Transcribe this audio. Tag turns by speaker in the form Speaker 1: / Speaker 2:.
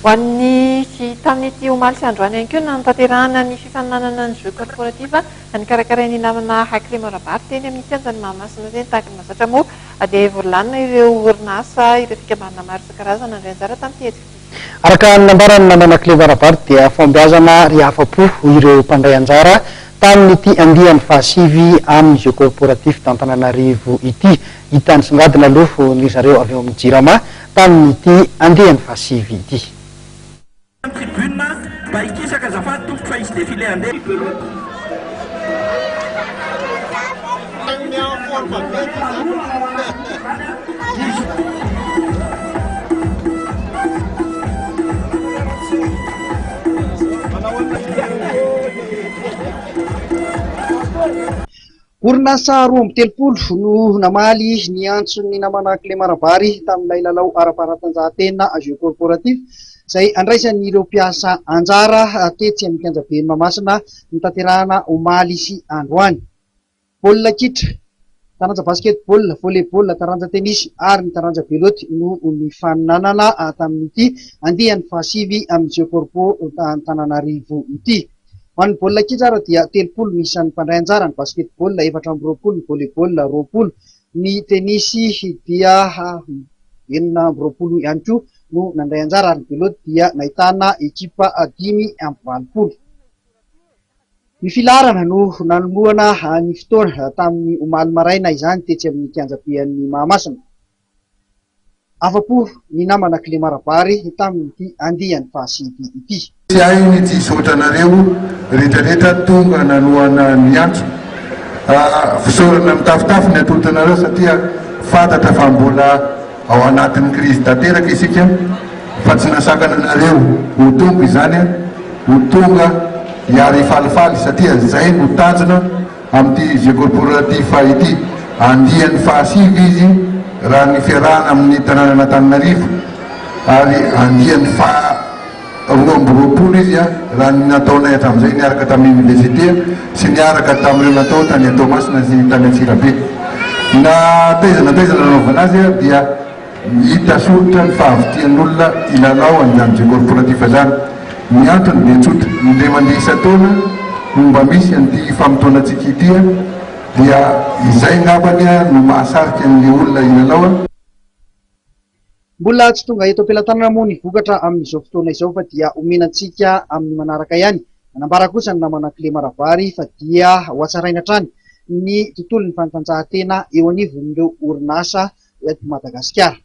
Speaker 1: Ho an'ny tamin'ity omaly sy androany ihany koa nanatanterahana ny fifaninanana ny Jeux corporatifs nikarakarain'ny namana Clément Rabary teny amin'ny kianjan'i Mahamasina teny. Tahaka ny mahazatra moa dia voalanina ireo orinasa, ireo fikambanana maro isan-karazany nandray anjara tamin'ity hetsika ity.
Speaker 2: Araka ny nambaran'ny namana Clément Rabary dia fahombiazana ary afa-po ireo mpandray anjara tamin'ity andiany fahasivy amin'ny Jeux corporatifs d'Antananarivo ity. Hita nisongadina aloha ny zareo avy ao amin'ny Jirama tamin'ity andiany fahasivy ity.
Speaker 3: Tribune mba hikisaka azafady tompoko fa hisy défilé handeha.
Speaker 2: Orinasa 32 no namaly ny antson'ny namana Clément Rabary tamin'ilay lalao ara-panatanjahantena Jeux corporatifs izay andraisan'ireo mpiasa anjara tetsy amin'ny kianjaben'i Mahamasina notanterahana omaly sy androany. Baolina kitra, taranja basket-ball, volley-ball, taranja tenisy ary ny taranja belote no nifaninanana tamin'ity andiany fahasivy amin'ny Jeux corpo Antananarivo ity. Ho an'ny baolina kitra ary dia 30 ny isan'ny mpandray anjara, ny basket-ball 24, ny volley-ball 20, ny tenisy dia 26 ihany koa no nandray anjara ary ny belote dia nahitana ekipa 85. Ny filaharana no nanombohana ny fotoana tamin'ny omaly maraina izany tetsy amin'ny kianjaben'i Mahamasina. Afa-po ny namana Clément Rabary tamin'ity andiany fahasivy ity.
Speaker 4: Tsy hay ny tsy hisaotra anareo rehetra rehetra tonga nanohana ny antso. Fisaorana mitafotafo ny atolotra anareo satria fantatra fa mbola ao anatin'ny krizy tanteraka isika fa tsy nasakana anareo ho tonga izany ho tonga hiara-hifalifaly satria izay no tanjona Amin'ity Jeux corporatifs ity, andiany fahasivy izy raha ny fiarahana amin'ny tanànan'Antananarivo ary andiany faha 22 izy raha ny nataonay hatramin'izay niaraka tamin'ny oniversite sy niaraka tamin'ireo natao tany Toamasina sy tany Antsirabe. Na taiza na taiza nanaovana azy dia Hita soritra ny fahavitian'olona hilalao an'izany jeu corporatif izany. Ny antony dia tsotra, indray mandeha isan-taona no mba misy an'ity famotoanantsika ity dia izay angambany no mahasarika an'ilay olona hilalao.
Speaker 2: Mbola tsy tonga eto am-pelatanana moa ny vokatra amin'izao fotoana izao fa dia omena antsika amin'ny manaraka ihany. Nanambara kosa ny namana Clément Rabary fa dia hohatsaraina hatrany ny tontolon'ny fanatanjahantena eo anivon'ireo orinasa eto Madagasikara.